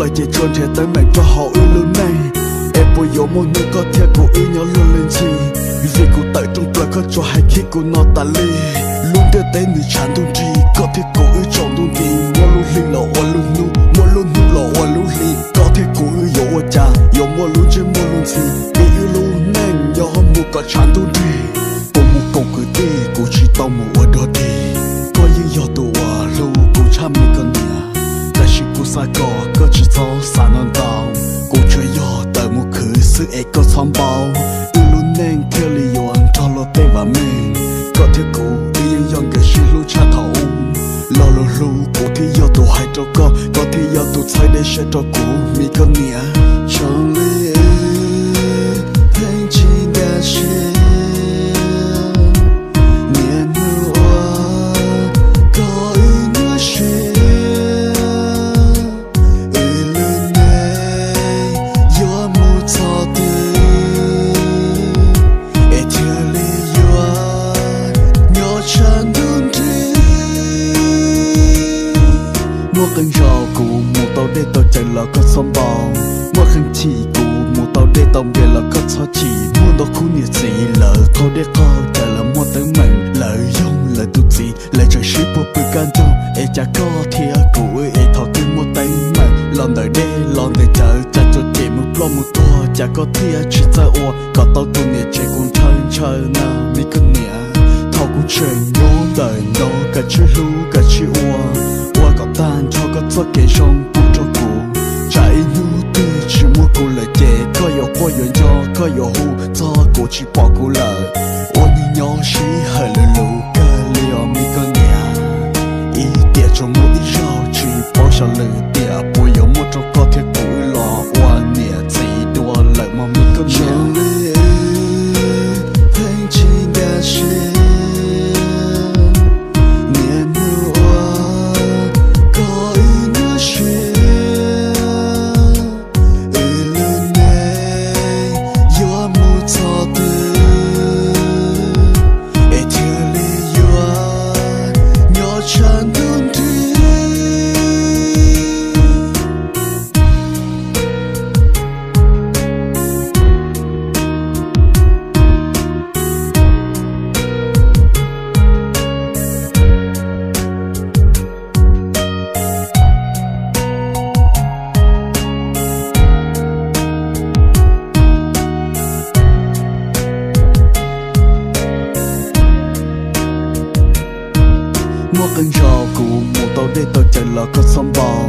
Ces tsuas nrhiav teeb meem rau hauv wb lub neej, es puas yuav muaj hnub koj thiab kuv wb nyob luag lwj ntxhi? Vim kuv tawm rooj plaws koj tsuas hais khib kuv no tas li. Lub ntiaj teb nws tshav ntuj nrig, koj thiab kuv wb tsaus ntuj nti, muaj lub hli los ua lub hnub, muaj lub hnub los ua lub hli, koj thiab kuv wb yuav ua cas yuav muaj lub ntsej muag luag ntxhi? Vim wb lub neej nyob mus kom tshav ntuj nrig. Kuv mus koom kwv tij, kuv tsis tau mus ua dog dig. Koj yeej yog tus uas hlub kuv tshaj me koj niam, tab sis kuv xav kom koj tsis txhob xav ntau ntau. Kuv tsuas yog tawm mus khwv xwb es koj txhob npau. Wb lub neej thiaj li yuav nrog luag tej vam meej. Koj thiab kuv wb yeej yog nkawd sib hlub tshaj thaum ub. Lo lus hlub kuv thiaj yog tus hais rau koj, koj thiaj yog tus txhawb dej siab rau kuv, me koj niam. Tsoom li wb pheej tsis nkag siab, niaj hnub ua koj wb nyuaj siab. Wb lub neej yuav mus txog twg es thiaj li yuav nyob tshav ntuj nrig? Muaj qee zaus kuv mus tau dej tau cawv los koj txhob npau. Muaj qee chim kuv mus tau dej tau npias los koj txhob chim. Muaj ntau khub niam txiv lawv qaug dej qaug cawv, lawv muaj teeb meem, lawv yoog lawv tus txiv, lawv tseem sib puag pw kaj ntug. Es cas koj thiab kuv wb es thaum twg muaj teeb meem los ntawm dej los ntawm cawv, cas txom nyem mus ploj mus tuag, cas koj thiaj tsis txawj ua kom tau tus niam tsev kuv ntshaw ntshaw na, me koj niam. Thaum kuv tseem nyob ntawm no, kav tsij hlub kav tsij ua, ua kom tag nrho koj txoj kev zoo pub rau kuv. Tsam ib hnub twg tsis muaj kuv lawm ces koj yuav quaj yuav nco, koj yuav hu txog kuv tsis pom kuv lawm. Ua neeg nyob sij hawm luv luv kawg li os me koj niam. Ib tiam tsuas muaj ib zaug, tsis paub xyov lwm tiam puas yuav muaj rau koj thiab kuv wb los ua niam txiv dua lawm mog me koj niam. Tsoom li wb pheej tsis nkag siab, niaj hnub ua koj wb nyuaj siab. Wb lub neej yuav mus txog twg es thiaj li yuav nyob tshav ntuj nrig? Muaj qee zaus kuv mus tau dej tau cawv los koj txhob npau.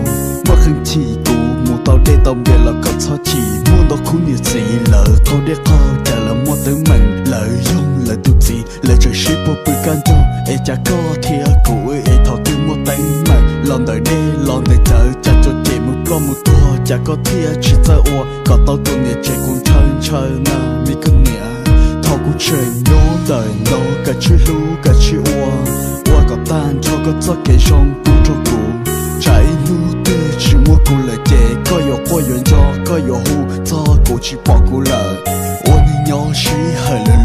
Muaj qee chim kuv mus tau dej tau npias los koj txhob chim. Muaj ntau khub niam txiv lawv qaug dej qaug cawv, lawv muaj teeb meem, lawv yoog lawv tus txiv, lawv tseem sib puag pw kaj ntug. Es cas koj thiab kuv wb es thaum twg muaj teeb meem los ntawm dej los ntawm cawv, cas txom nyem mus ploj mus tuag, cas koj thiaj tsis txawj ua kom tau tus niam tsev kuv ntshaw ntshaw na, me koj niam. Thaum kuv tseem nyob ntawm no, kav tsij hlub kav tsij ua, ua kom tag nrho koj txoj kev zoo pub rau kuv. Tsam ib hnub twg tsis muaj kuv lawm ces koj yuav quaj yuav nco, koj yuav hu txog kuv tsis pom kuv lawm. Ua neeg nyob sij hawm luv